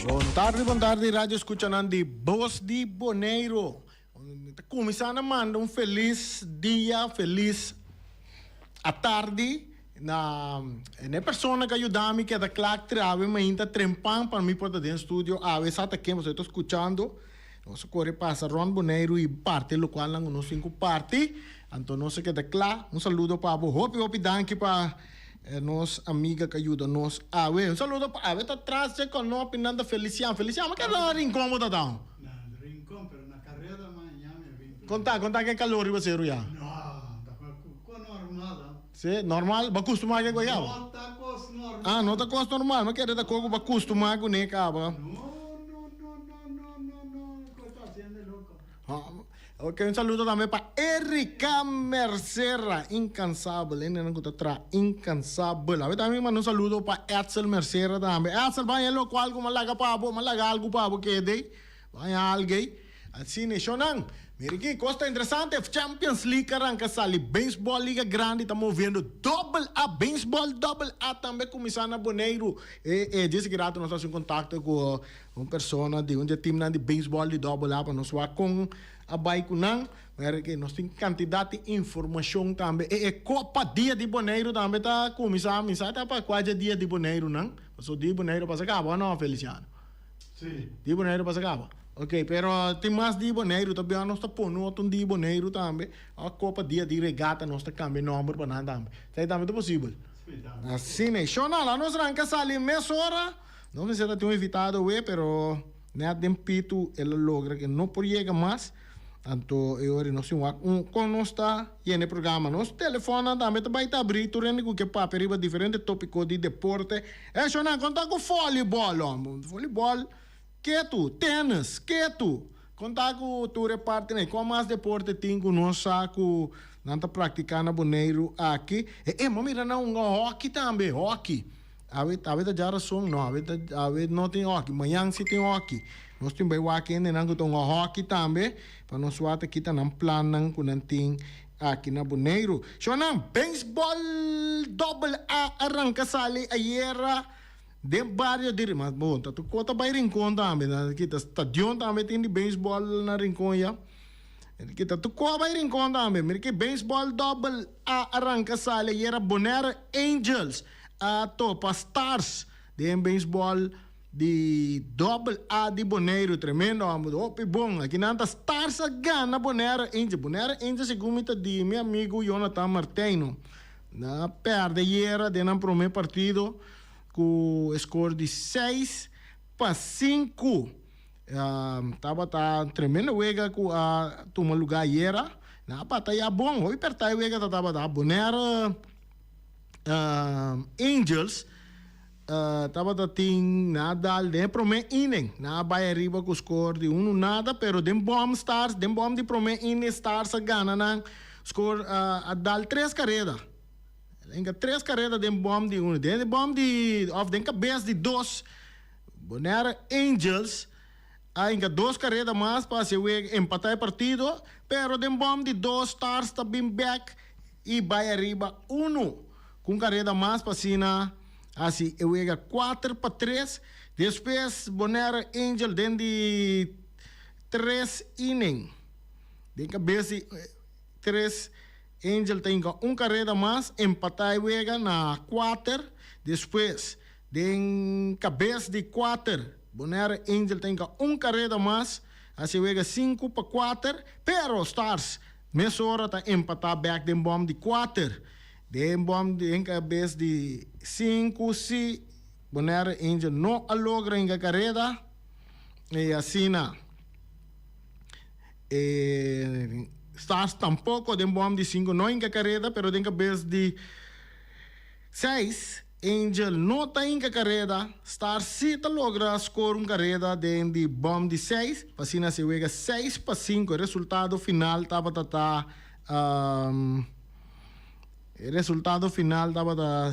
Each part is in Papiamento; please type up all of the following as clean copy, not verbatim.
Bon tardi, bon tardi radio escuchanan di Bos di Boneiro. Ta cuminsa na manda un feliz dia, feliz atardi na e persona cu a yuda mi keda cla trawe mainta trempan pa mi por ta den studio awe sa ta ken pasobra e ta scuchando. Nos a core pasa rond Boneiru y parti locualnan cu nos tin cu parti. Anto nos a keda cla. Un saludo pa bo. Hopi hopi danki pa nos amiga cu a yuda nos awe. Un saludo pa awe ta tras dje konopi nan ta Felician. Felician, ma keda na Rincon bo ta down? Na Rincon, pero na careda ma ña mi a bin. Conta, conta ke calor riba seru ya? No, ta cu normal. Si, normal. Bo a custuma ke guayaba? No ta cos normal. Ah, no ta cos normal. Mi kere ta co cu bo a custuma cune caba. No, no, no, no, no, no, no. Cu ta haciendo loco. Ok, un saludo tambe pa Erika Mercera, incansabel. Hendenan cu ta traha incansabel. Awe tambe mi manda un saludo pa Edsel Mercera tambe. Edsel, baña locual cu mi a laga pa bo, mi a laga algo pa bo kede. Baña algo ey. Asina e shownan. Mira aki, cos ta interesante. Champions League a ranca sali. Baseball Liga Grandi ta moviendo. Double A, Baseball Double A tambe cuminsa na Boneiru. E e dje sigui rato nos ta haci un contacto cu un persona di un dje teamnan di baseball di Double A pa nos wak con a bay cu nan. Mira aki, nos tin cantidad di informacion tambe. E e Copa Dia di Boneiru tambe ta cuminsa. Mi sa ta pa cua dje Dia di Boneiru nan. Pasobra Dia di Boneiru pasa caba o no, Feliciano? Sí. Di Boneiru pasa caba. Ok, pero tin mas di Boneiru ta bia nos ta pone otro un di Boneiru tambe. A Copa Dia di Regata nos ta cambia nomber pa nan tambe. Esei tambe ta posibel. Sí, tambe. Asina e. Shonal, a nos ranca sali mesora. Nos mester ta tin un invitado awe, pero net den pitu el a logra ke no por yega mas. Anto e ora nos tin wak un kon nos ta yena e programa. Nos telefonnan tambe ta bai ta abri tur hende ku ke papia riba diferente topiko di deporte. E shonnan kon ta ku volleyball hombre? Volleyball ketu, tennis ketu. Kon ta ku tur e partinan? Kon mas deporte tin ku nos sa ku nan ta praktika na Boneiru aki? E e, bo mira nan hunga hockey tambe, hockey. Awe awe ta djarason? No, awe ta awe no tin hockey. Mañan si tin hockey. Nos tin bai wak hendenan ku ta hunga hockey tambe pa nos wak ta kita nan plannan ku nan tin aki na Boneiru. Shownan, beisbòl dòbel A a ranka sali ayera den bario di Mas bon, ta tur kos ta bai Rincon tambe. Nan kita stadion tambe tin di beisbòl na Rincon ya. Kita tur kos a bai Rincon tambe. Mira ki beisbòl dòbel A a ranka sali ayera Bonaire Angels a topa Stars den beisbòl di Dòbel A di Boneiru. Tremendo hòmber, hopi bon. Aki nan ta Stars a gana Bonaire Angels. Bonaire Angels segun mi ta di mi amigu Jonathan Martijno. Nan a pèrdè ayera den nan promé partido ku e skor di 6-5. Tabata tremendo wega ku a tuma lugá ayera. Nan a batayá bon. Hopi pèrtá e wega ta tabata. Bonaire Angels tabata tin nan a dal den e prome inning. Nan a bai ariba ku skor di unu nada, pero den bòm Stars, den bòm di prome inning Stars a gana nan skor a dal tres kareda. Lenga tres kareda den bòm di unu. Den e bòm di òf den kabes di dos Bonaire Angels a hinka dos kareda mas pa hasi e wega empatá e partido, pero den bòm di dos Stars ta bin bèk i bai ariba unu ku un kareda mas pa asina hasi e wega 4-3. Despues Bonaire Angel den di tres inning den kabes di tres Angel ta hinka un kareda mas empatá e wega na kuater. Despues den kabes di kuater Bonaire Angel ta hinka un kareda mas hasi e wega 5-4 pero Stars Mesora ta empatá bèk den bòm di kuater. Den bòm den kabes di sinku si Bonaire Angel no a logra hinka kareda i asina e Stars tampoko den bòm di sinku no hinka kareda pero den kabes di seis Angel no ta hinka kareda, Stars si ta logra skor un kareda den di bòm di seis, pa asina si wega 6-5. E resultado final tabata ta E resultado final tabata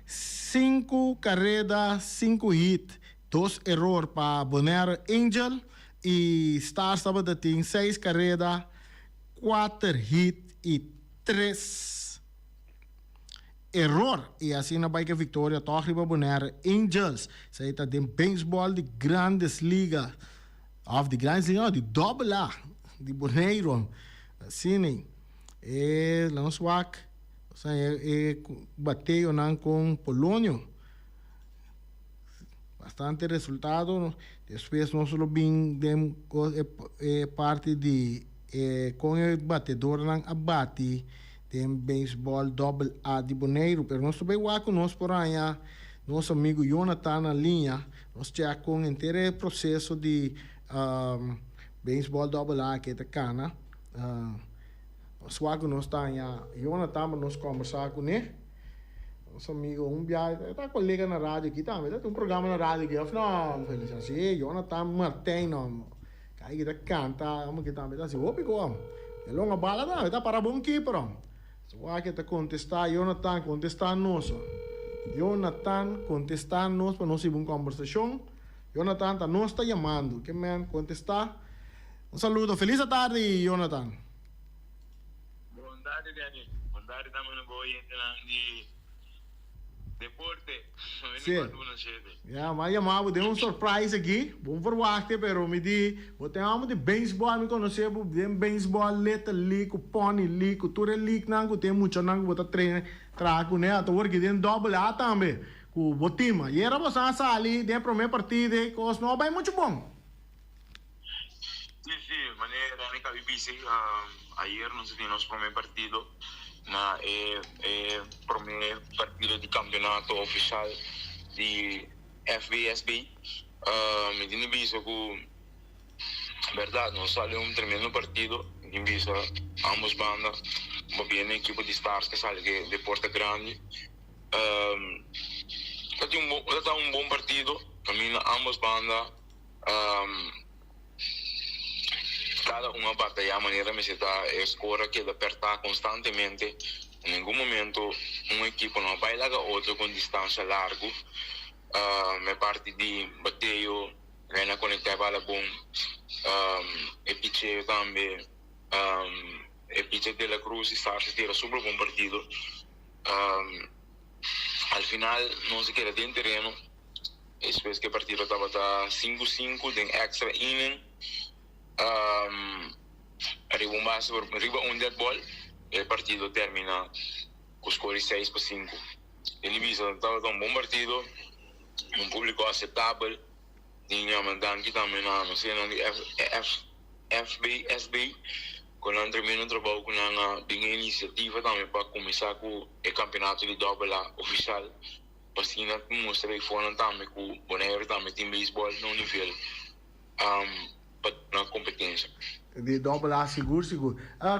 sinku kareda, sinku hit, dos eror pa Bonaire Angel i Stars tabata tin seis kareda, kuater hit i tres. Eror y asina bay ke victoria toch riba Bonaire Angels. Esey ta den baseball di Grandes Ligas of di Grandes Ligas no di Double A di Bonaire. Asina e la nos wak e bateonan con Polonio. Bastante resultado. Despues nos lo bin den e parti di e con e batedornan a bati den beisbòl dòbel A di Boneiru. Pero nos ta bai wak ku nos por haña nos amigu Jonathan na liña. Nos chèk kon henter e proseso di beisbòl dòbel A ke ta kana. Nos wak ku nos ta haña Jonathan pa nos kòmbersá kuné. Nos amigu un biaha e ta kolega na radio aki tambe. Ta tin un programa na radio aki òf no, Feliciano? Sí, Jonathan Martijn no. Kai ki ta kanta, amo ki tambe ta hasi hopi gol. E longa bala tambe ta para bon keeper. So wak e ta kontestá, Jonathan kontestá nos. Jonathan kontestá nos pa nos hiba un kombersashon. Jonathan ta nos ta yamando. Ke men kontestá. Un saludo. Felis atardi Jonathan. Bon tardi Danny. Bon tardi tambe na bo oyentenan di. Deporte, Sí. Ya, m'a yama bo den un surprise aki. Bo no verwachta, pero mi di, bo tin amo di baseball, mi conoce bo den baseball, Little League, cu Pony League, cu tur e leaguenan cu tin e muchanan cu bo ta traina, traha cune. Ata awor aki den Double A tambe, cu bo team. Ayera boso a sali den e prome partido e cos no a bay mucho bon. Sí, sí, manera Danny cabi bisa, ayer nos a tin nos prome partido na e e prome partido di campeonato oficial di FBSB. Mi tin di bisa cu berdad nos sali un tremendo partido, mi tin bisa ambos banda, pabia e ekipo di Stars ke sali ke deporte grandi. Ta tin un bon, ta un bon partido, caminda ambos banda. Kada un a batayá manera mester ta e skor a keda pèrtá konstantemente. Na ningun momento un ekipo no a bai laga otro ku un distansha largu. E parti di bateo Rena konektá e bala bon. E picheo tambe e picher De La Cruz di Stars a tira super bon partido. Al final nos a keda den tereno. Despues ku e partido tabata sinku sinku den extra inning, riba un base riba un dead ball e partido termina ku skor di 6-5. Den di bisa tabata un bon partido, un publiko aseptabel. Tin yama danki tambe na nos hendenan di FBSB ku nan tremendo trabou ku nan a bin e inisiativa tambe pa kuminsá ku e kampeonato di dòbel A ofishal. Pa asina mustra e fonan tambe ku Boneiru tambe tin beisbòl na un nivel pa duna kompetensia. Di dòbel A sigur sigur.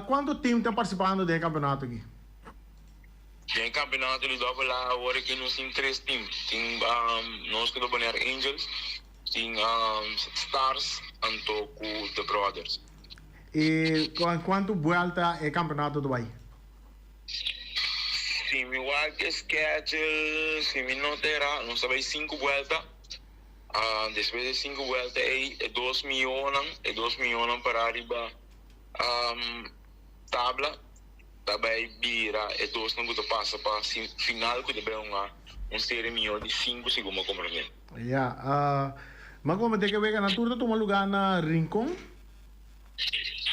Kuantu tim ta partisipando den e kampeonato aki? Den e kampeonato di dòbel A awor aki nos tin tres tim. Tin nos ku ta Bonaire Angels, tin Stars anto ku The Brothers. I kuantu buelta e kampeonato ta bai? Si mi wak e schedule, si mi no ta era, nos ta bai sinku buelta. Despues di e sinku buelta ei, e dos mihónan, e dos mihónan pará riba tabla ta bai bira e dosnan ku ta pasa pa final ku ta bai hunga un serie mihó di sinku segun bo komprendé. Ya, ma komo te ke weganan tur ta tuma lugá na Rincon?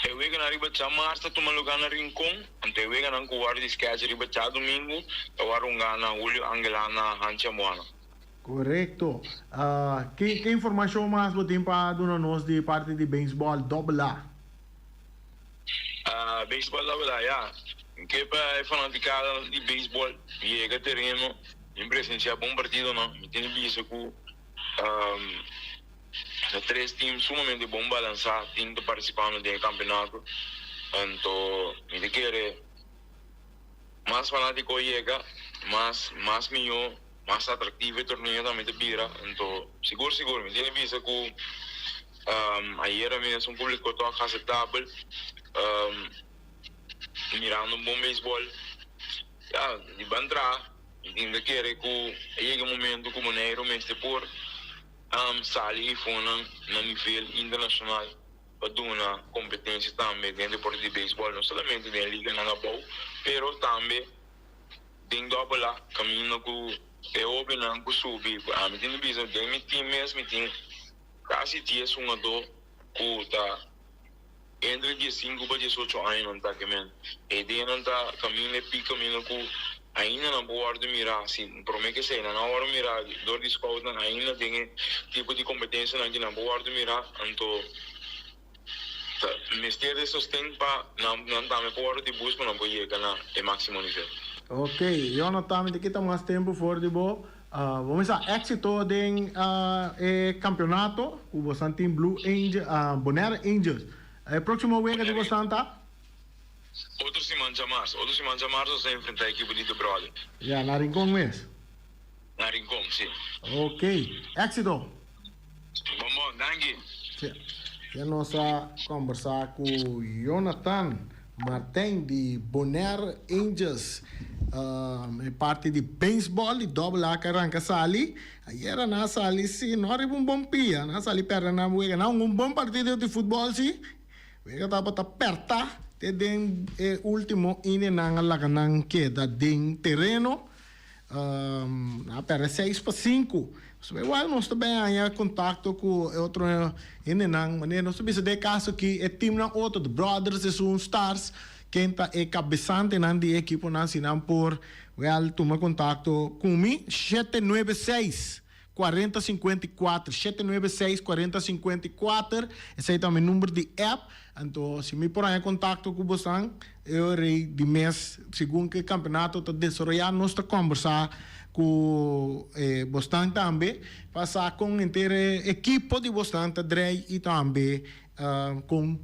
E weganan riba djamars ta tuma lugá na Rincon, anto e weganan ku wòrdu di skedje riba djadumingu ta wòrdu hungá na Julio Angelá na Hanchi Amuana. Korekto. Ke ke informashon mas bo tin pa duna nos di parti di beisbòl dòbel A? Beisbòl dòbel A, ya. Ke pa e fanatikada di beisbòl yega tereno i presensiá bon partidonan. Mi tin di bisa ku. Ta tres team sumamente bon balansá tin ta partisipando den e kampeonato. Anto mi ta kere mas fanátiko yega, mas mas mihó, mas atraktivo e torneo tambe ta bira. Anto sigur sigur mi tin di bisa ku ayera mes un públiko tòg aseptabel mirando un bon beisbòl. Ya di ban traha mi tin ta kere ku a yega e momento ku Boneiru mester por. Sali ifonan na nivel internashonal pa duna kompetensia tambe den deporte di beisbòl, no solamente den liganan abou, pero tambe Den dòbel A kaminda ku e hóbennan ku subi. Ami tin di bisa den mi tim mes mi tin kasi dies hungadó ku ta entre diesinku pa diesocho aña nan ta kemen. E ideanan ta kaminda e pik kaminda ku ainda nan por wòrdu mirá. Si promé ke esei nan a wòrdu mirá dor di scoutnan ainda den e tipo di kompetensianan ki nan por wòrdu mirá anto Ta mester di sosten pa nan nan tambe por wòrdu di bus pa nan por yega na e máksimo nivel. Ok, Jonathan, mi ta kita mas tempu for di bo. Bo mester a éksito den e kampeonato ku bosan tin Blue Angel, Bonaire Angels. E próksimo wega di bosan ta? Otro siman djamars. Otro siman djamars nos ta enfrentá ekipo di The Brother. Ya, na Rincon mes? Na Rincon, si. Ok, éksito! Bon bon, danki. Sí. Ya nos a kombersá ku Jonathan Martijn di Bonaire Angels. E parti di beisbòl di dòbel A ka ranka sali. Ayera nan a sali sí, no riba un bon pia. Nan a sali pèrdè nan wega. Nan hunga un bon partido di futbòl sí. Wega tabata pèrtá te den e último inennan a laga nan keda den tereno. Nan a pèrdè 6-5. Pasobra igual nos ta bin haña kontakto ku e otro hendenan. Manera nos ta bisa den e kaso aki e teamnan otro, The Brothers esun, Stars, ken ta e kabesantenan di e ekiponan si nan por wèl tuma kontakto ku mi. 796 40 54, 796 40 54, esei ta mi number di app. Anto si mi por haña kontakto ku bosan e ora ei di mes segun ku e kampeonato ta desaroyá nos ta kòmbersá ku e bosnan tambe pa sa kon henter e ekipo di bosnan ta drei i tambe kon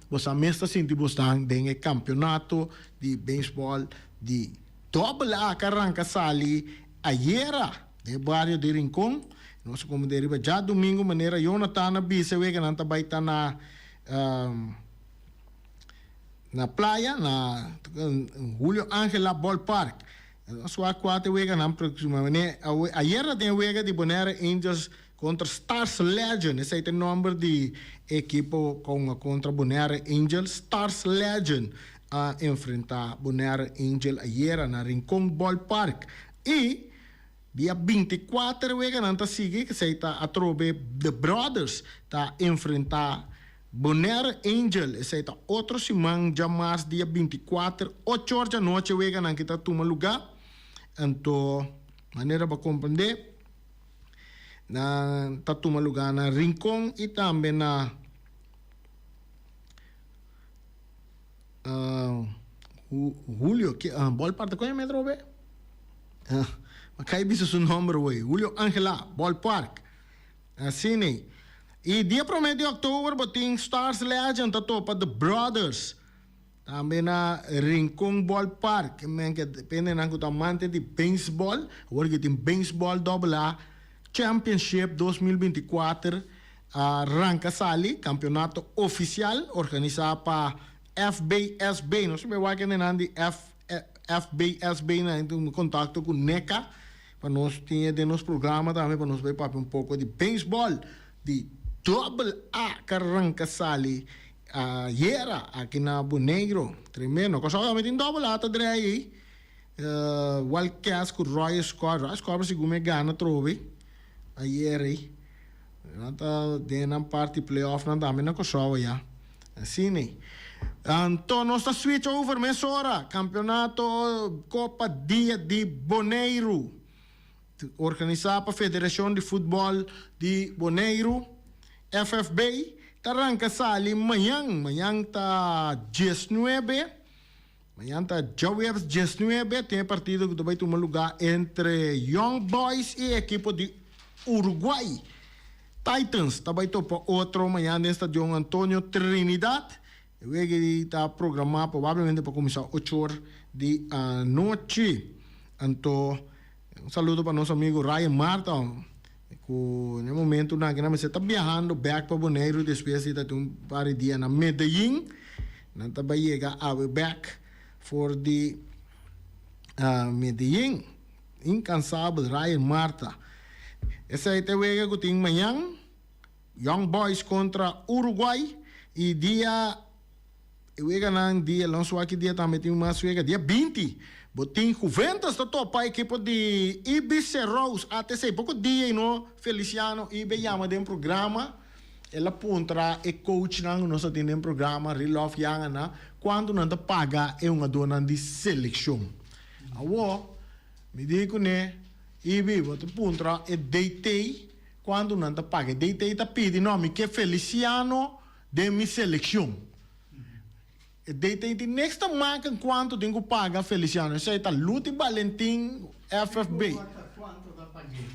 bosan mes ta sinti bosnan den e kampeonato di beisbòl di Dòbel A ka ranka sali ayera den e bario di Rincon. Nos a komende riba djadumingu manera Jonathan a bisa wega nan ta bai ta na na playa na Julio Angela Ballpark. Nos wak kua ta e weganan proximamente. Ayera den e wega di Bonaire Angels kontra Stars Legend, esei ta e nomber di e ekipo ku a hunga kontra Bonaire Angels. Stars Legend a enfrenta Bonaire Angel ayera na Rincon Ballpark. I dia 24 weganan ta sigui, esei ta atrobe The Brothers ta enfrenta Bonaire Angel, esei ta otro siman djamars dia 24, ocho or djanochi weganan ki ta tuma lugá. Anto manera bo a komprendé nan ta tuma lugá na Rincon i tambe na Julio, Ballpark ta koña metro be? Ma kai bisa su nomber wey, Julio Angela, Ballpark. Asina ei. I dia promé di òktober bo tin Stars Legend ta topa The Brothers. Tambe na Rincon Ballpark. E men ke depende nan ku ta amante di beisbòl. Awor ke tin beisbòl dòbel A Championship 2024 a ranka sali. Kampeonato ofisial organisá pa FBSB. Nos ta wak hende nan di FBSB nan tin kontakto ku NECA. Pa nos tin e den nos programa tambe pa nos bay papia un poco di baseball di double A ka ranka sali ayera aki na Boneiru. Tremendo. Kòrsou tambe tin double A ta drei ei. Wildcats ku Royal Squad. Royal Squad sigun mi a gana atrobe ayera ei. Nan ta den nan parti playoff nan tambe na Kòrsou aya. Asina ei. Anto nos ta switch over mesora Campeonato Copa Dia di Boneiru organisá pa Federashon di Futbòl di Boneiru, FFB, ta ranka sali mañan. Mañan ta diesnuebe, mañan ta djaweps diesnuebe tin e partido ku ta bai tuma lugá entre Young Boys i ekipo di Uruguay. Titans ta bai topa otro mañan den Stadion Antonio Trinidad. E wega ei ta programá probablemente pa kuminsá ocho or di anochi. Anto un saludo pa nos amigo Ryan Marta ku na e momentunan aki nan mester ta biahando bèk pa Boneiru despues di ta tin un par di dia na Medellin. Nan ta bai yega awe bèk for di Medellin. Incansabel Ryan Marta. Esei ta e wega ku tin mañan, Young Boys kontra Uruguay i dia e weganan dia lo no wak ki dia tambe tin mas wega, dia 20. Bo tin Juventus ta topa ekipo di Ibiza Rose ATC. Poko dia y no Feliciano Ibe yama den programa. El a puntra e coachnan cu nos ta tin den programa, Rilov Jangana, cuanto nan ta paga e hungadornan di seleccion. Awo, mi di cune, Ibi, bo ta puntra e DT cuanto nan ta paga. E DT ta pidi, no, mi ke Feliciano den mi seleccion. E DT tin niks ta maka en cuanto tin cu paga Feliciano. Esey ta Luti Balentin FFB.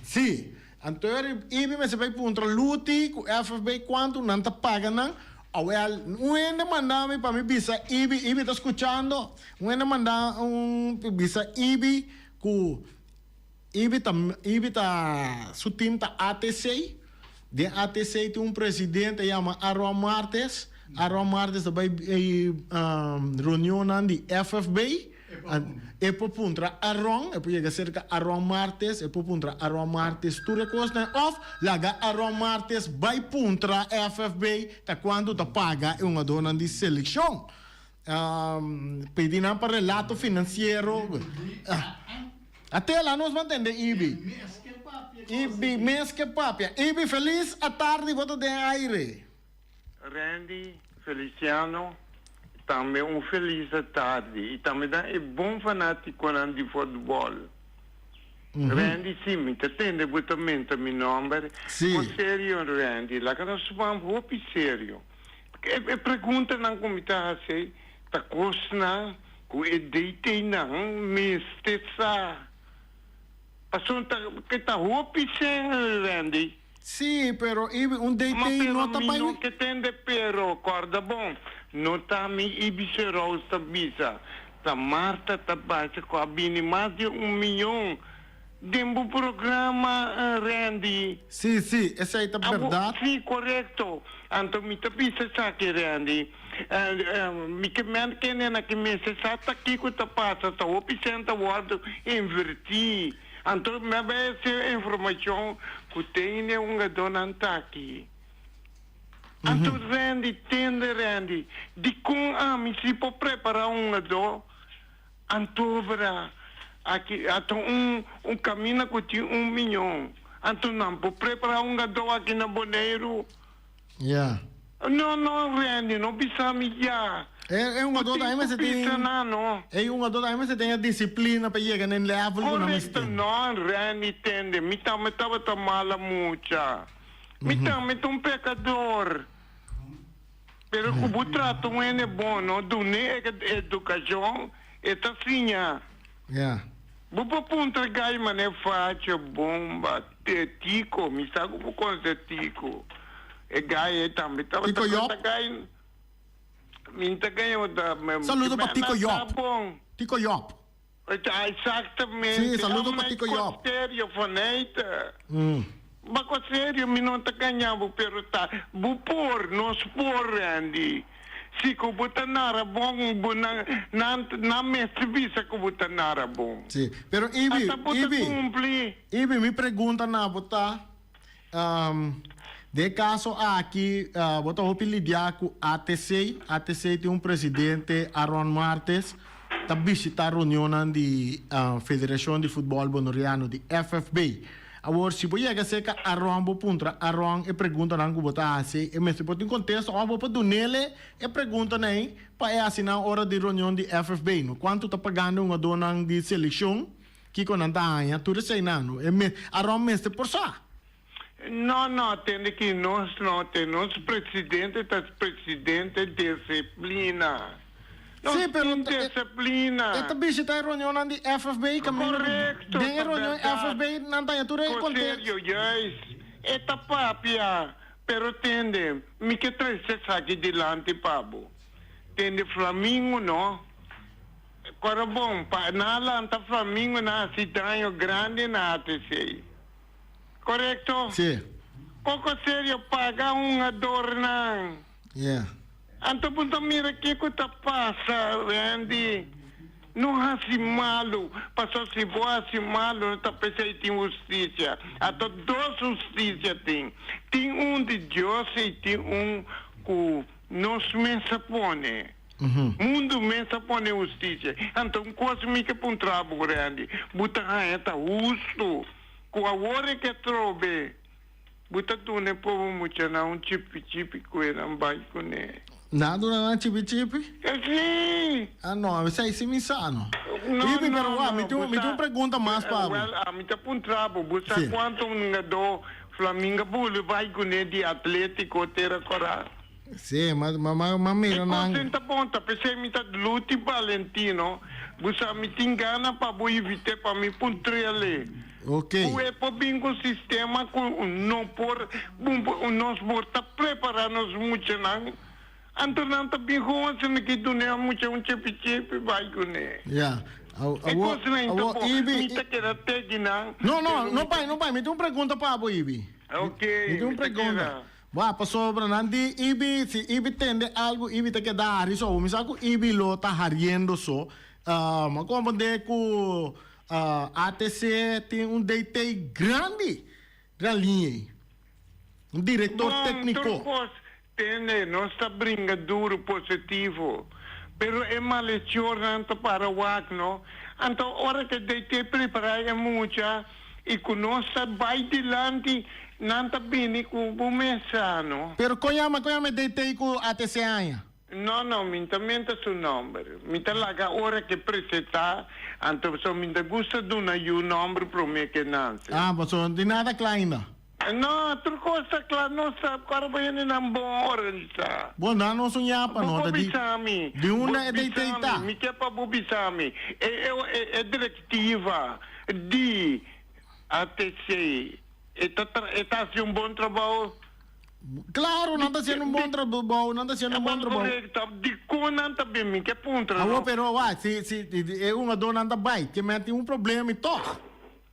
Si. Anto Ibi mester bay puntra Luti cu FFB cuanto nan ta paga nan. Awel, un hende manda mi pa mi bisa Ibi, Ibi ta scuchando? Un hende manda un bisa Ibi cu Ibi ta Ibi ta su team ta ATC. Den ATC tin un presidente yama Aron Martes. Aron Martes ta bai e reunionnan di FFB. E por puntra Aron, e por yega serka Aron Martes, e por puntra Aron Martes tur e kosnan òf laga Aron Martes bai puntra FFB ta kuantu ta paga e hungadónan di selekshon. Pidi nan pa relato finansiero. Atela nos mantende Ibi. Ibi mes ke papia. Ibi felis atardi bo ta den aire. Randy Feliciano tambe un felis atardi y tambe dan e bon fanaticonan di futbol. Randy si mi ta tende bo ta menta mi nomber. Bo serio Randy laga nos ban hopi serio. E preguntanan ku mi ta hasi ta kosnan ku e DT-nan mester sa. Pasobra ta ke ta hopi sen, Randy. Sí, pero Ibi, un DT no ta bai. Ma pero mi no ke tende pero, kòrda bon, no ta mi Ibi Serous ta bisa, ta Martha ta basha ku a bini mas di un miyon. Den bo programa Randy. Sí, sí, esei ta berdad. Sí, korekto. Anto mi ta bisa esaki Randy. Mi ke men kende na ki mester sa ta kiko ta pasa, ta hopi sèn ta wòrdu invertí. Anto mi a bai hasi informashon ku tin e hungadónan ta aki. Anto Randy, tende Randy, dikon ami si por prepará un hungadó? Anto bra, aki a ta un un camina cu tin un miñon. Anto nan por prepara un gadó aki na Boneiru? Ya. No, no, Randy, no bisa mi ya. E un gadó tambe mester tin. Bisa nan, no. E un gadó tambe mester tin e disciplina pa yega na e level cu nan mester. Correcto, no, Randy, tende, mi tambe tabata mala mucha. Mi tambe ta un pecador. Pero ku bo trata un hende bon, no dun'é e edukashon, e ta siña. Bo por puntra gai manera facha, bomba, Tico, mi sa ku bo konosé Tico. E gai ei tambe tabata Tico Job? gai, mi ta gaña ta. Saludo pa Tico Job. Tico Job. Exactamente. Sí, saludo pa Tico Job. Serio, Foneita. Bako serio, mi no ta gaña bo, pero ta bo por, nos por, Randy. Si ku bo ta nara bon, bo nan, nan, nan mester bisa ku bo ta nara bon. Sí, pero Ibi, Ata bo ta Ibi, kumpli. Ibi, mi pregunta na bo ta, Den e kaso aki bo ta hopi lidiá ku ATC. ATC tin un presidente, Aaron Martes, ta bishitá reunionnan di Federashon di Futbòl Boneriano, di FFB. Awor, si bo yega serka Aaron, bo puntra Aaron e preguntanan ku bo ta hasi, e mester por tin kontesto òf bo por dun'el e preguntanan ei pa e hasi nan ora di reunion di FFB. No kuantu ta pagando e hungadónan di selekshon? Kiko nan ta haña? Tur eseinan no. E mes, Aron mester por sa. No, no, tende ki nos no ten. Nos presidente ta presidente disiplina. Nos Sí, pero tin ta, e, disiplina. e ta bishita e reunionnan di FFB kaminda ku Korekto, den e ta reunion bèrdat. FFB nan ta haña tur e Ko konte. serio, juist. E ta papia, pero tende, mi ke trese esaki dilanti pa bo. Tende Flamingo no. Kora bon, pa nan a lanta flamingo nan hasi daño grandi na ATC. Korekto? Sí. Koko serio paga hungadornan. Yeah. Anto bo ta mira kiko ta pasa, Randy. No hasi malu, paso si bo hasi malu no ta pesey tin hustisia. Ato dos hustisia tin. Tin un di Dios y tin un ku nos mes a pone. Mundu mes a pone hustisia. Anto un kos mi ke puntra bo, Randy, bo ta haña ta hustu ku awor e ke trobe bo ta duna e pober muchanan un chipi chipi ku e nan bai kuné? Nan a duna nan chipi chipi? Si! Ah no, esei si mi sa no. No, Ibi, no, pero wak, no, mi tin bo un, mi tin sa, un pregunta mas pa bo. Wel, ami ta puntra bo, bo sa Si. kuantu hungadó Flamingo buli bai kuné di Atlético Tera Kòrá? Si, ma, ma, ma, ma mira E nan. kos ta bon, ta p'esei mi ta Luti Valentino, bo sa mi tin gana pa bo invit'é pa mi puntr'el. Ok. Ku e por bin ku sistema ku no por, nos por ta prepará nos muchanan, anto nan ta bin hoon asina ki dun'é mucha un chepi chepi bai kuné. Ya. E Awor, kosnan ta awor bon, Ibi, mi ta keda tegi nan, No, no, pero no mi ta. bai, no bai, mi tin un pregunta pa bo Ibi. Ok, Mi tin un mi ta pregunta. keda. Wak, pasobra nan di Ibi, si Ibi tende algu, Ibi ta keda hari so. Mi sa ku Ibi lo ta hariendo so. A komprendé ku ATC tin un DT grandi den liña ei. Un direktor Bon, tékniko. tur kos tende, nos ta bringa duru positivo, pero e malechornan ta para wak, no? Anto ora ku e DT prepará e mucha, I ku nos ta bai dilanti, nan ta bini ku bo mes sa, no? Pero kon yama, kon yama e DT ku ATC aña? No, no, mi ta menta su nomber. Mi ta laga ora ke presentá, anto pasobra mi ta gusta duna yu nomber promé ke nanse. Ah, pasobra no tin nada kla ainda. No, tur kos ta kla, nos ta kòrda bo hendenan bon organisá. Bon, nan nos un yapa, Bo no, por ta di, bisa mi, di bo unda e DT bisa ta? mi, mi ke pa bo bisa mi, e, e, e direktiva di ATC e ta tra, e ta hasi un bon trabou? Claro, nan ta Di, haciendo un bon di, trabou, nan ta haciendo un bon Tabata trabou. korekto, dikon nan ta bin? Mi ke puntra Awor no. pero wak, si, si e hungadornan ta bai, ke men tin un problema i tog.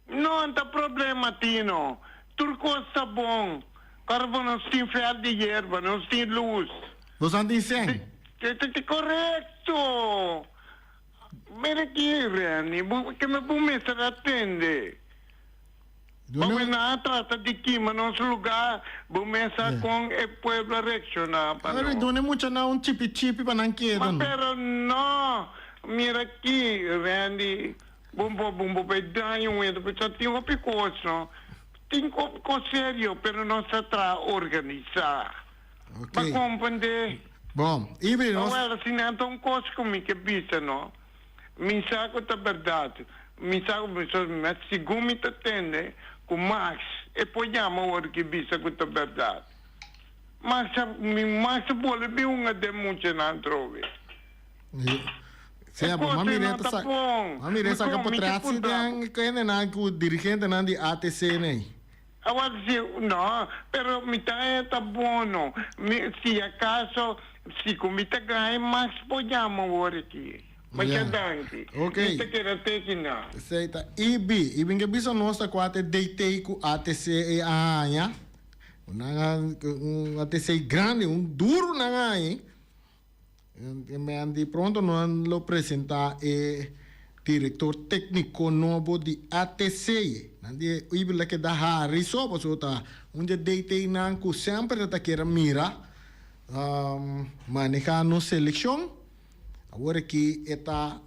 No ta problema Tino, tur kos ta bon, kòrbo nos tin vèlt di yerba, nos tin lus. Nos nan tin sèn. Korekto! Mira aki Renny, bo ke me bo mester atende. Pasobra nan a trata di kima nos lugá, bo mes sa kon e pueblo a reakshoná pa nos. Duna e muchanan un chipi chipi pa nan keda. Ma pero no! Mira aki Rendy. Bon bo bon bo bay daño un hende pasobra tin hopi cos no tin hopi cos serio pero nos ta traha organisa Ok. Ba comprende. Bon, Ibi nos. Awel si nan ta un cos cu mi ke bisa no mi sa cu ta berdad mi sa cu mi segun mi ta tende cu Max e por yama ora ki bisa cu ta berdad Max a mi Max a bolbe bin hunga den muchanan atrobe. Sea, E bo kos mami ei no reta ta sa, bon. mami Mi reta saca kon mi ke potret si puntra bo. den kendenan ku dirigentenan di ATC nei. Awor si, no, pero mi ta e ta bono. Mi, si acaso, si ku mi ta gana mas por yama awor aki. Masha Ya. danki. Ok. Mi ta keda teki na. Esei ta IB. IB ke bisa nos ta kua te DT ku ATC e a haña. Nan a, un ATC grandi, un duru nan a haña. Di pronto nan lo presenta e director tecnico nobo di ATC. Nan di e Ibel a keda hari so pasobra ta un di e DT nan cu semper ta kier a mira maneha nos seleccion. Awor aki e ta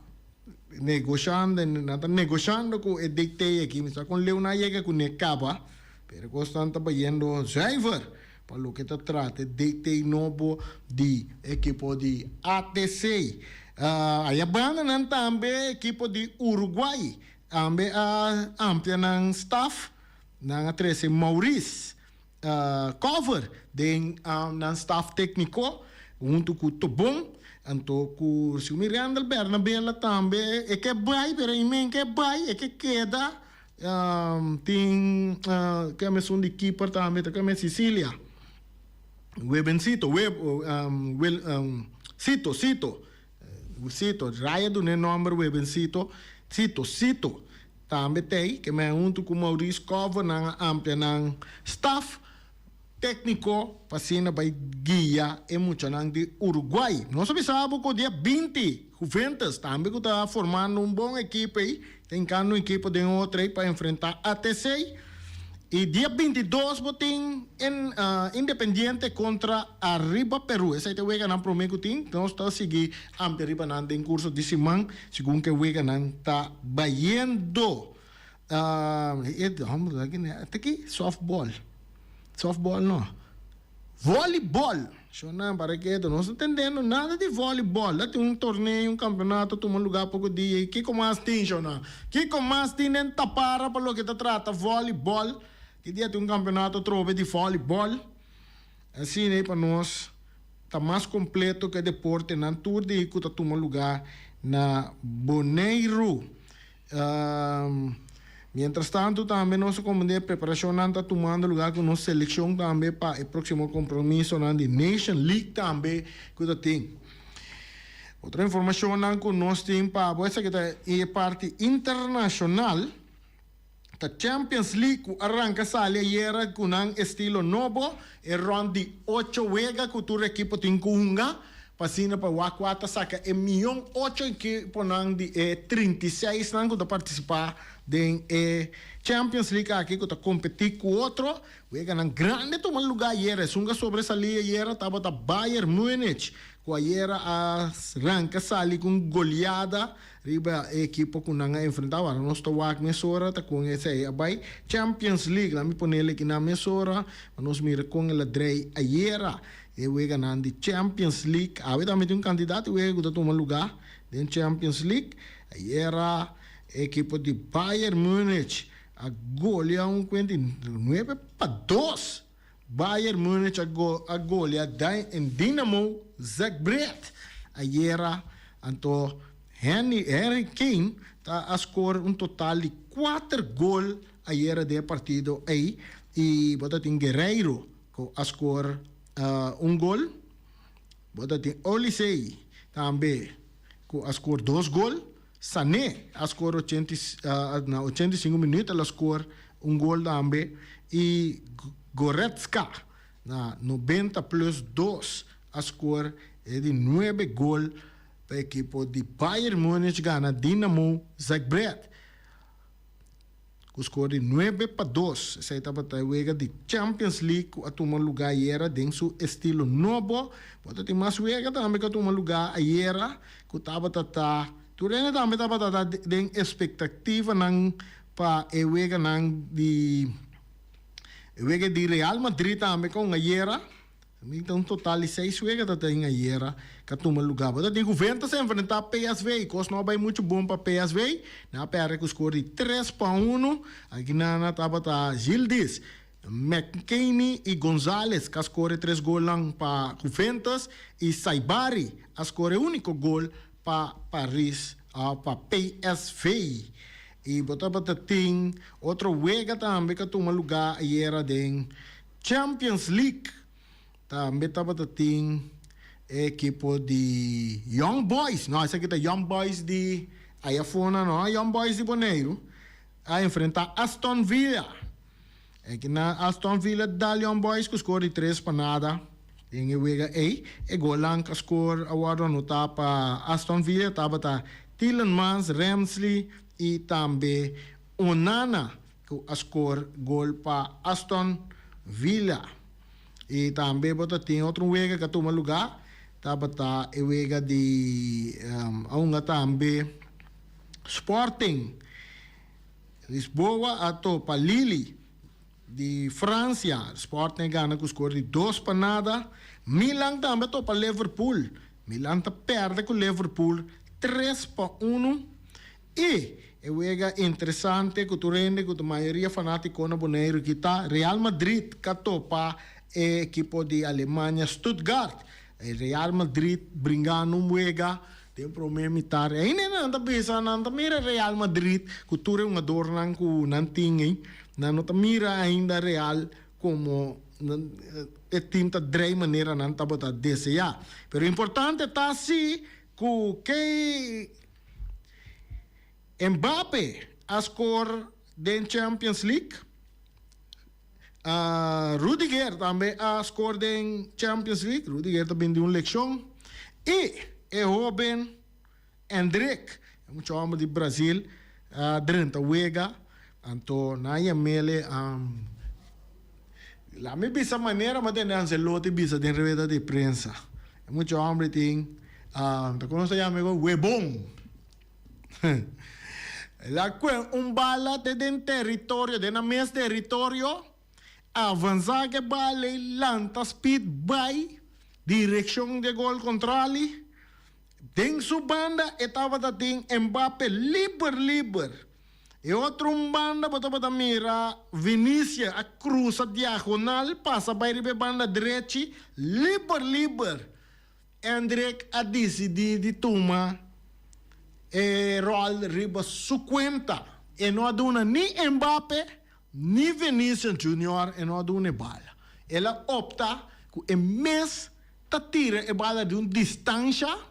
negoshando, nan ta negoshando cu e DT aki. Mi sa con leu nan a yega cu ne caba, pero e cosnan ta bayendo zuiver. Pa loke ta trata e DT nobo di ekipo di ATC. Aya banda nan tambe ekipo di Uruguay tambe a amplia nan staf. Nan a trece Maurice Cover den nan staf tecnico hunto cu Tobon. Anto cu si mi Randall Bernabela tambe e ke bay pero e men ke bay e ke keda. Tin ke mesun di keeper tambe ta keme Sicilia. Webencito, Web, Wil, Cito, Cito, Cito, Raya duna e nomber Webencito, Cito, Cito tambe t'ei, ke men huntu ku Maurice Cover nan a amplia nan staf Tékniko pa asina bai guia e muchanan di Uruguay. Nos a bisa bo ku dia 20 Juventus tambe ku ta formando un bon ekipo ei, ta hinkando un ekipo den otro ei pa enfrentá ATC. I dia 22 bo tin en Independiente kontra Arriba Peru. Esei ta e weganan promé ku tin. Nos ta sigui amplia riba nan den kurso di siman segun ku e weganan ta bayendo. E aki softball. Softball no. Volleyball. Shonnan para ketu nos no ta tendendo nada di volleyball. Ta tin un torneo, un campeonato tuma lugar poko dia y kiko mas tin shonnan? Kiko mas tin den tapara pa loke ta trata volleyball? Ki dia tin un campeonato atrobe di volleyball? Asina ei pa nos ta mas completo ku e deportenan tur di ku ta tuma lugar na Boneiru. Mientras tanto tambe nos a comprende e preparacionnan ta tumando lugar cu nos seleccion tambe pa e proximo compromisonan di Nation League tambe cu ta tin. Otro informacionnan cu nos tin pa bo esaki ta e parti internacional ta Champions League cu a ranca sali ayera cu nan estilo nobo e rond di ocho wega cu tur ekipo tin cu hunga. Pa asina pa wak kua ta saka e mion ocho ekiponan di e 36 nan ku ta partisipá den e Champions League aki ku ta kompetí ku otro. Weganan grandi tuma lugá ayera. Esun ku a sobresalí ayera tabata Bayern Munich ku ayera a ranka sali ku un goleada riba e ekipo ku nan a enfrentá. Awor nos ta wak mesora ta kon esei a bai Champions League. Laat mi ponel aki nan mesora pa nos mira kon el a drei ayera. E weganan di Champions League. Awe tambe tin un kantidat di wega ku ta tuma lugá den Champions League. Ayera e ekipo di Bayern Munich a golia un kuenta di 9-2. Bayern Munich a a golia Dinamo Zagreb ayera. Anto Henry Harry Kane ta a skor un total di kuater gol ayera den e partido ei i bo ta tin Guerreiro Ku a skor un gol. Bo ta tin Olisey tambe ku a skor dos gol. Sané a skor ochenta na 85 minuut el a skor un gol tambe i Goretzka na 90 plus dos a skor e di nuebe gol pa ekipo di Bayern Munich gana Dinamo Zagreb. Ku skor di 9-2. Esei tabata e wega di Champions League ku a tuma lugá ayera den su estilo nobo. Bo ta tin mas wega tambe ku a tuma lugá ayera ku tabata ta tur hende tambe tabata ta den espektativanan pa e weganan di e wega di Real Madrid tambe kon ayera. Mi ta un total di seis wega ta tin ayera ka tuma luga. Bo ta tin Juventus a enfrenta PSV. Kos no a bai muchu bon pa PSV. Nan a perde ku skor di 3-1. Aki nan tabata Yildiz, McKennie i Gonzalez ka skor e tres golnan pa Juventus i Saibari a skor e uniko gol pa Paris pa PSV. I bo tabata tin otro wega tambe ka tuma luga ayera den Champions League tambe tabata tin e ekipo di Young Boys, no esaki ta Young Boys di ayafona no, Young Boys di Boneiru a enfrenta Aston Villa. Aki na Aston Villa dal Young Boys ku skor di 3-0 den e wega ei. E golnan ku a skor a wòrdu anotá pa Aston Villa tabata Tielemans, Ramsey i tambe Onana. Ku a skor gol pa Aston Villa. I tambe bo ta tin otro un wega ku a tuma lugá, tabata e wega di a hunga tambe Sporting Lisboa a topa Lille di Fransia. Sporting a gana ku skor di 2-0. Milan tambe a topa Liverpool. Milan ta pèrdè ku Liverpool 3-1. I e wega interesante ku tur hende ku ta mayoria fanátiko na Boneiru ki ta Real Madrid ka topa e ekipo di Alemania Stuttgart. E Real Madrid bringando un wega den promé mitar. Ainda nan ta bisa nan ta mira Real Madrid ku tur e hungadornan ku nan tin ei. Nan no ta mira ainda Real komo e tim ta drei manera nan tabata deseá. Pero importante ta si ku ke. Mbappe a score den Champions League. Rudiger tambe a score den Champions League. Rudiger ta bin di un leccion. Y e hoben Endrick, e mucha homber di Brazil, a drenta wega. Anto nan yamele. La mi bisa manera mi a tende Ancelotti bisa den rueda di prensa. E mucha hombre tin, ta como nos ta yama e webon. El a kue un bala te den teritorio, den nan mes teritorio, avansa ke bala ei lanta speed bai direkshon di e gol kontrali. Den su banda e tabata tin Mbappe liber liber. E otro un banda bo tabata mira Vinicius a cruza diagonal pasa bay riba e banda drechi liber liber. Endrick a dicidi di tuma e rol riba su cuenta. E no a duna ni Mbappe ni Vinicius Junior e no a duna e bala. El a opta cu e mes ta tira e bala di un distancia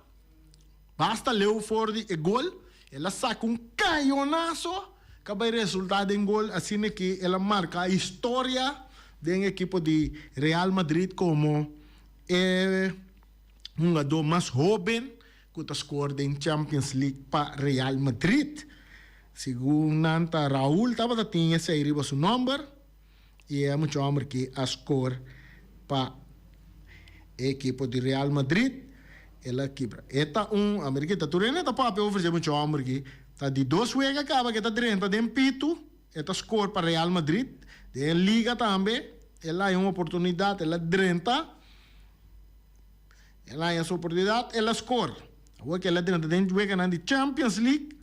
basta leu for di e gol. El a saca un cayonazo cu a bay resulta den gol, asina cu el a marca historia den ekipo di Real Madrid como e hungador mas hoben cu ta score den Champions League pa Real Madrid. Segun nan ta Raul tabata tin esey riba su nomber y e mucha homber ki a score pa e ekipo di Real Madrid. El a kibra. E ta un, Ameriquita, tur hende ta papia over dje mucha homber ki ta di dos wega caba ke ta drenta den pitu, e ta score pa Real Madrid. Den liga tambe el a haña un oportunidad, el a drenta, el a haña su oportunidad, el a score. Awor ke el a drenta den weganan di Champions League,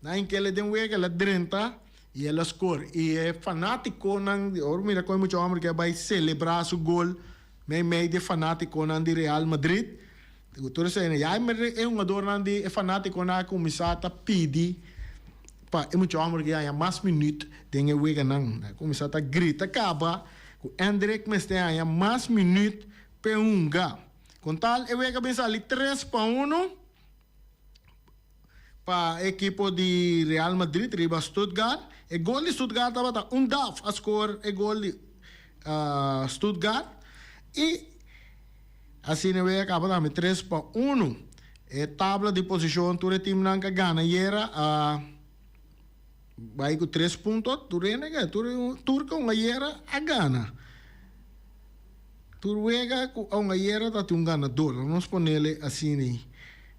Nan ke el den wega el a drenta y el a score. Y e fanaticonan, ora mira con e mucha homber ke a bay celebra su gol mei mei di e fanaticonan di Real Madrid. Digo tur esei ya e hungadornan di e fanaticonan a cuminsa ta pidi pa e mucha homber ke haña mas minuut den e weganan. Nan a cuminsa ta grita caba cu Endrick mester haña mas minuut p'e hunga. Con tal e wega bin sali 3-1. Pa ekipo di Real Madrid riba Stuttgart. E gol di Stuttgart tabata un daf a score e gol di Stuttgart y asina wega caba tambe 3-1. E tabla di posicion tur e teamnan cu a gana ayera a bay cu tres punto. Tur hende a gana, tur cu a hunga ayera a gana. Tur wega cu a hunga ayera ta tin un ganador. Lo nos ponele asina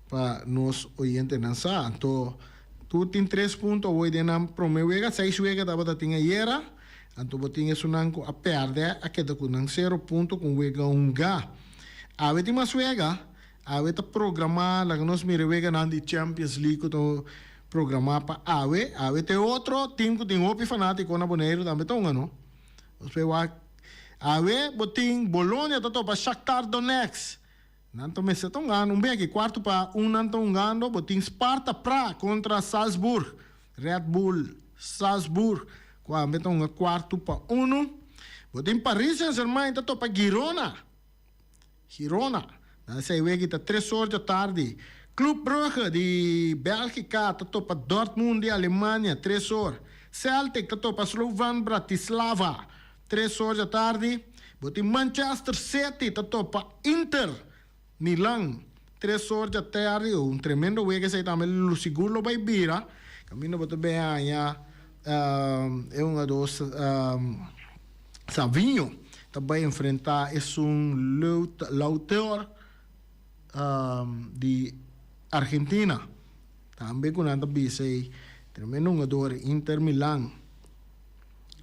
pa nos oyentenan sa. Anto tur tin tres punto awor den nan prome wega. Seis wega tabata tin ayera. Anto bo tin esunnan cu a perde a keda cu nan sero punto cu un wega hunga. Awe tin mas wega. Awe ta programa, laga nos mira e weganan di Champions League cu ta programa pa awe. Awe ta e otro team cu tin hopi fanatico na Boneiru tambe ta hunga no. Nos por wak awe bo tin Bologna ta topa Shakhtar Donetsk. Nan ta mester ta hungando un beki, kuartu pa un nan ta hungando. Bo tin Sparta Praag kontra Salzburg, Red Bull Salzburg ku ambe ta hunga kuartu pa unu. Bo tin Paris Saint-Germain ta topa Girona. Girona. Nan esei weki ta tres or djatardi. Club Brugge di Bèlgika ta topa Dortmund di Alemania, tres or. Celtic ta topa Slovan Bratislava, tres or djatardi. Bo tin Manchester City ta topa Inter Milan, tres or djatardi. Un tremendo wega esei tambe lo sigur lo bai bira. Kaminda bo ta bin haña e hungadó Savinho ta bai enfrentá esun Lautaro di Argentina. Tambe ku nan ta bisa ei tremendo hungador Inter Milan.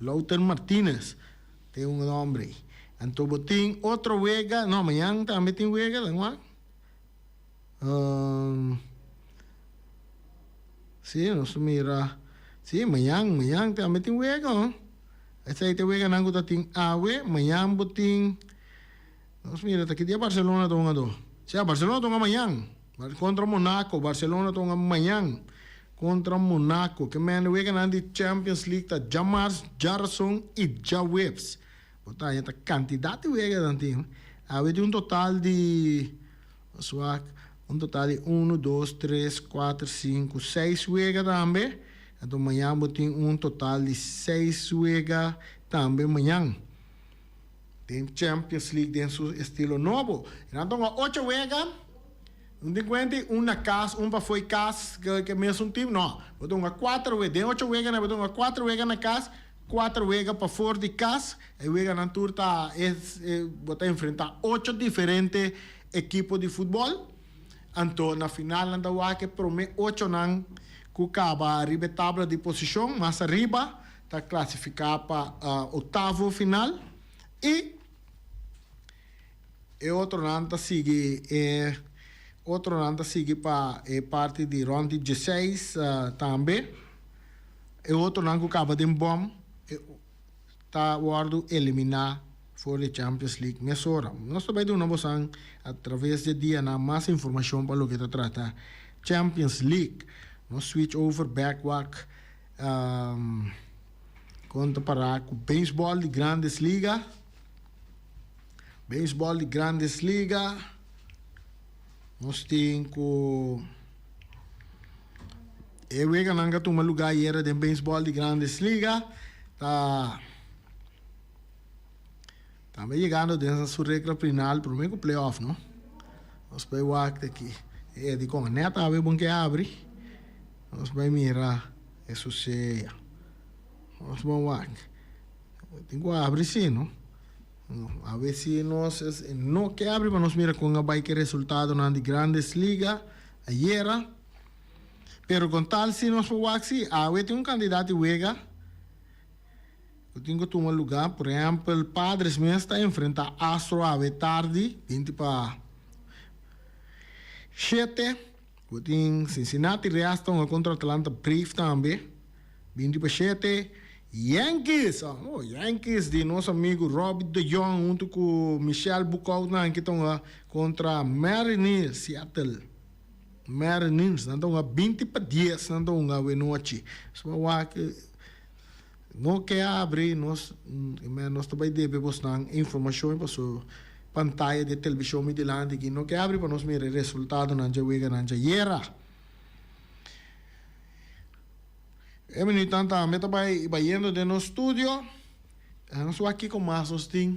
Lautaro Martinez ta e un nomber ei. Anto bo tin otro wega, no mañan tambe tin wega ta wak. Si nos ta mira, si mañan, mañan tambe tin wega ho. Esei ta e weganan ku ta tin awe, mañan bo tin, nos mira ta ki dia Barcelona ta hunga do. Si Barcelona ta hunga mañan kontra Monaco, Barcelona ta hunga mañan kontra Monaco. Ke mende weganan di Champions League ta djamars, djarason i djaweps. Bo ta haña ta kantidat di wega nan tin. Awe tin un total di, nos wak, un total di unu, dos, tres, kuater, sinku, seis wega tambe. Anto mañan bo tin un total di seis wega tambe mañan. Den Champions League den su estilo nobo. E nan ta hunga ocho wega. Un tin kuenta i un na kas, un pafó i kas, ke mesun team. No, bo ta hunga kuater wega. Den ocho wega nan bo ta hunga kuater wega na kas. Cuater wega pafor di cas, e weganan tur ta bo ta enfrenta ocho diferente ekipo di futbol. Anto na final nan ta wak e prome ochonan cu caba riba e tabla di posicion mas ariba ta clasifica pa octavo final y e otronan ta sigui e otronan ta sigui pa e parti di rond di dieseis tambe. E otronan ku kaba den bòm ta wòrdu eliminá for di Champions League mesora. Nos ta bai duna bosan a traves di e dianan mas informashon pa loke ta trata Champions League. Nos switch over bèk wak kon ta pará ku beisbòl di Grandes Liga. Beisbòl di Grandes Liga nos tin ku. E weganan ka tuma lugá ayera den beisbòl di Grandes Liga ta tambe yegando den su regla final promé ku playoff no. Nos bai wak aki e dikon nèt awe bon ke abri nos bai mira e susea. Nos bon wak tin ku abri si no. Awe si nos no ke abri pa nos mira kon a bai ke resultadonan di Grandes Liga ayera. Pero con tal si nos por wak si awe tin un cantidad di wega cu tin cu tuma lugar. Por ehempel, Padres mes ta enfrenta Astro awe tardi, binti pa shete. Cu tin Cincinnati Reds ta hunga contra Atlanta Braves tambe, binti pa shete. Yankees, oh, Yankees di nos amigo Robbie de Jong hunto cu Michel Boekhoudt nan aki ta hunga contra Mariners, Seattle. Mariners, nan ta hunga binti pa dies nan ta hunga awenochi. So a wak no ke abri nos nos ta bai debe bosnan informashon paso pantaya di e televishon mi dilanti aki no ke abri pa nos mira e resultadonan dje weganan djayera. E minuutnan tambe ta bai bayendo den nos studio. Nos wak kiko mas nos tin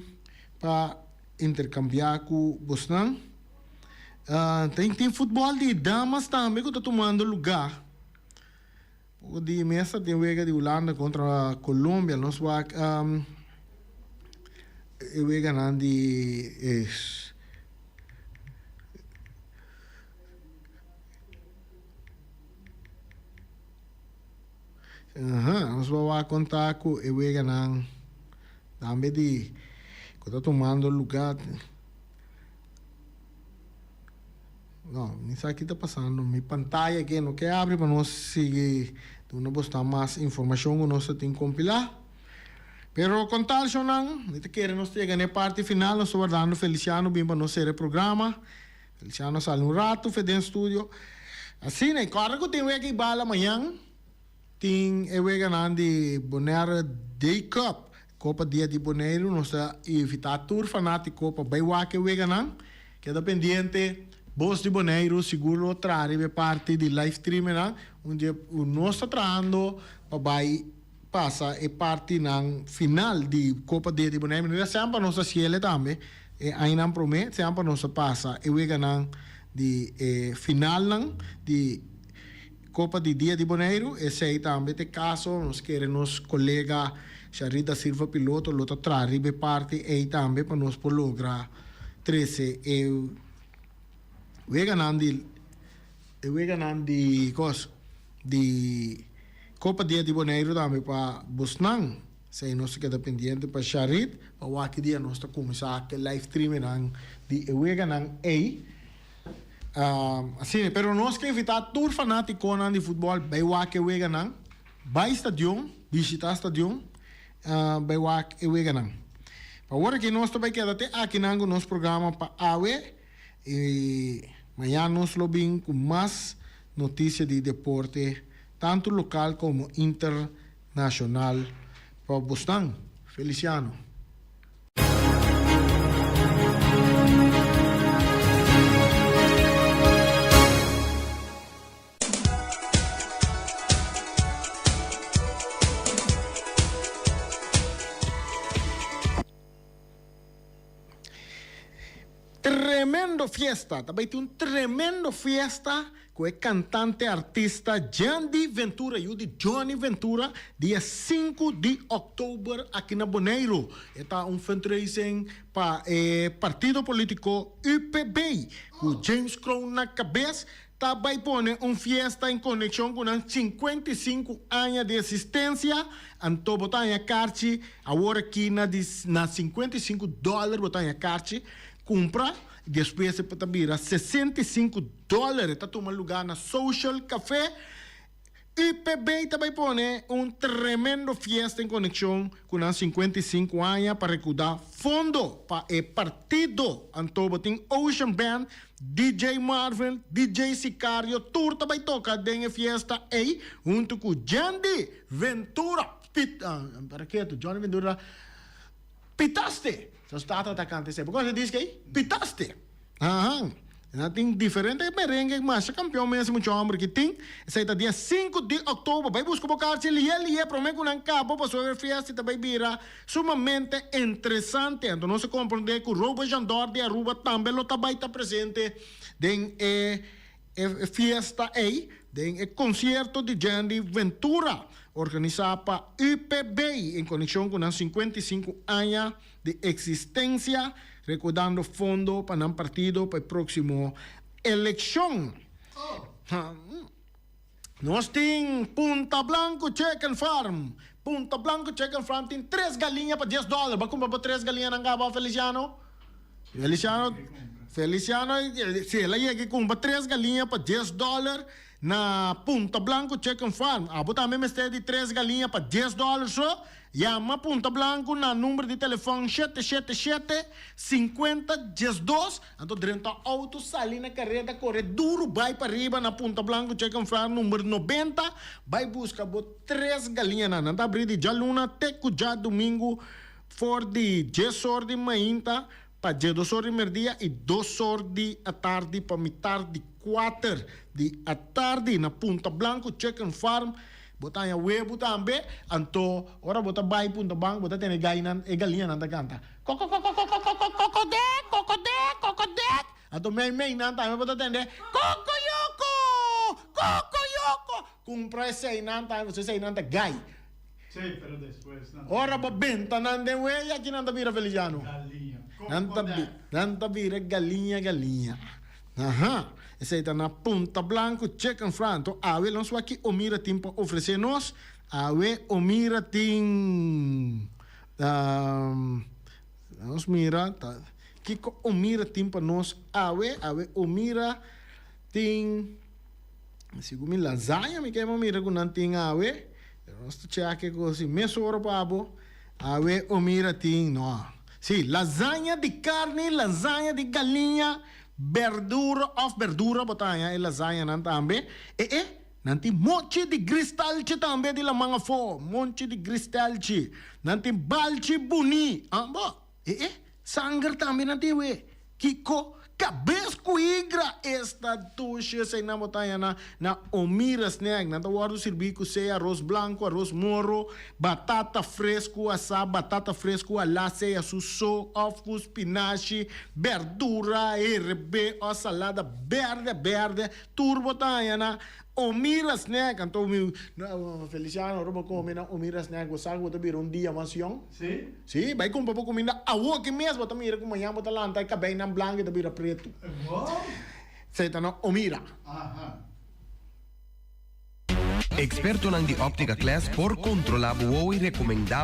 pa intercambia cu bosnan. Tin tin futbol di damas tambe cu ta tumando lugar. Poco di mes ta tin wega di Hulanda contra Colombia. Nos wak e weganan di Aha, nos bo wak konta ku e weganan tambe di ku ta tumando luga. No, mi sa ki ta pasando. Mi pantaya aki no ke abri pa nos sigui duna bosnan mas informashon ku nos ta tin kompilá. Pero kon tal shownan, mi ta kere nos ta yega na e parti final. Nos ta wardando Feliciano bin pa nos sera e programa. Feliciano sali un rato fe den studio. Asina, i kòrda ku tin wega i bala mañan. Tin e weganan di Bonaire Day Cup, Kopa Dia di Boneiru. Nos ta invitá tur fanátiko pa bai wak e weganan. Keda pendiente, Bos di Boneiru sigur lo traha riba e parti di live streamingnan, unda nos ta trahando pa bai pasa e partinan final di Kopa Dia di Boneiru. Manera semper nos ta siele tambe e añanan promé, semper nos ta pasa e weganan di e finalnan di Kopa di Dia di Boneiru. Esei tambe ta e kaso. Nos kere nos kolega Sharita Silva Piloto lo ta traha riba e parti ei tambe pa nos por logra trese e weganan di e weganan di kos di Kopa Dia di Boneiru tambe pa bosnan. Esei nos ta keda pendiente pa Sharit pa wak ki dia nos ta kuminsá ke live streamingnan di e weganan ei. Asina, pero nos ke invitá tur fanátikonan di futbòl bai wak e weganan, bai stadion, bishitá stadion, bai wak e weganan. Pa awor aki nos ta bai keda te akinan ku nos programa pa awe i mañan nos lo bin ku mas notisia di deporte tantu lokal komo internashonal pa bosnan. Feliciano. tremendo fiesta, ta bai tin un tremendo fiesta ku e kantante artista Jandy Ventura, yu di Johnny Ventura, dia sinku di òktober aki na Boneiru. E ta un fundraising pa e partido polítiko UPB, ku James Kroon na kabes. Ta bai pone un fiesta en konekshon ku nan 55 aña di eksistensia, anto bo ta haña karchi awor aki na di na 55 dòler bo ta haña karchi kumpra, despues e ta bira 65 dòler. E ta tuma lugá na Social Café. UPB ta bai pone un tremendo fiesta en konekshon ku nan 55 aña pa rekudá fondo pa e partido. Anto bo tin Ocean Band, DJ Marvin, DJ Sicario tur ta bai toka den e fiesta ei huntu ku Jandy Ventura. Pit, para ketu, Johnny Ventura Pitaste! Nos tata ta kanta esei. Bo konoce e disk ei? Pitaste! Ahan. Nan tin diferente merengue masha kampion mes mucha homber ki tin. Esei ta dia sinku di oktober. Bai buska bo karchi lihe lihe prome ku nan kaba pasobra e fiesta ta bai bira sumamente interesante. Anto nos a komprende ku Robert Jandor di Aruba tambe lo ta bai ta presente den e E fiesta ei den e konsierto di Jandy Ventura, organisá pa UPB en konekshon ku nan 55 aña di eksistensia, rekodando fondo pa nan partido pa e próksimo elekshon. Nos tin Punta Blanco Chicken Farm. Punta Blanco Chicken Farm tin tres galiña pa dies dòler. Bo a kumpra bo tres galiñanan kaba, Feliciano? Feliciano, Feliciano, si el a yega i kumpra tres galiña pa dies dòler na Punta Blanco Chicken Farm. Abo tambe mester di tres galiña pa dies dòler so? Yama Punta Blanco na number di telefòn shete shete shete, sinkuenta diesdos, anto drenta outo sali na kareda kore duru bai pariba na Punta Blanco Chicken Farm number nobenta bai buska bo tres galiñanan. Nan ta abri di djaluna te ku djadumingu for di dies or di mainta pa djedos or di merdia i dos or di atardi pa mitar di kuater di atardi na Punta Blanco Chicken Farm. Bo ta haña webu tambe, anto ora bo ta bai Punta Blanco bo ta tene gainan, e galiñanan ta kanta, Kokokokokokokokodek, kokodek, kokodek. Anto mei mei nan tambe bo ta tende, Kokoyoko, kokoyoko. Kumpra eseinan tambe pasobra eseinan ta gai. Sí, pero despues nan ta Ora bo benta nan den weya aki nan ta bira Feliciano. Galiña. Nan ta Kokodek. nan ta bira galiña galiña. Aha, esei ta na Punta Blanco Chicken Fry. Anto awe nos wak ki Omira tin pa ofresé nos. Awe Omira tin, nos mira ta kiko Omira tin pa nos awe. Awe Omira tin, segun mi lasaña mi ke mira ku nan tin awe. Pero nos ta chèk e kos i mesora pa bo. Awe Omira tin, no. Sí, lasaña di carni, lasaña di galiña, berdura of berdura bo ta haña e lasañanan tambe. E e, nan tin mochi di gristalchi tambe di laman afó, monchi di gristalchi. Nan tin balchi buní, ah bo, e e, sanger tambe nan tin we. Kiko? Kabes ku igra! Esta dushi eseinan bo ta haña na na Omira Snack. Nan ta wòrdu sirbí ku sea aros blanku, aros moro, batata fresku asá, batata fresku alá, sea su so òf ku spinashi, bèrdura, herebé òf salada bèrdè bèrdè. Tur bo ta haña na Omira Snack. Anto mi Feliciano, ora bo kome na Omira Snack bo sa ku bo ta bira un dia mas yòn? Sí. Sí, bai kumpra bo kuminda awoki mes, bo ta mira ku mañan bo ta lanta e kabeinan blanku i ta bira pretu. Esei ta na Omira. Aha. Expertonan di Optica Class por controla bo wowo y recomenda bo.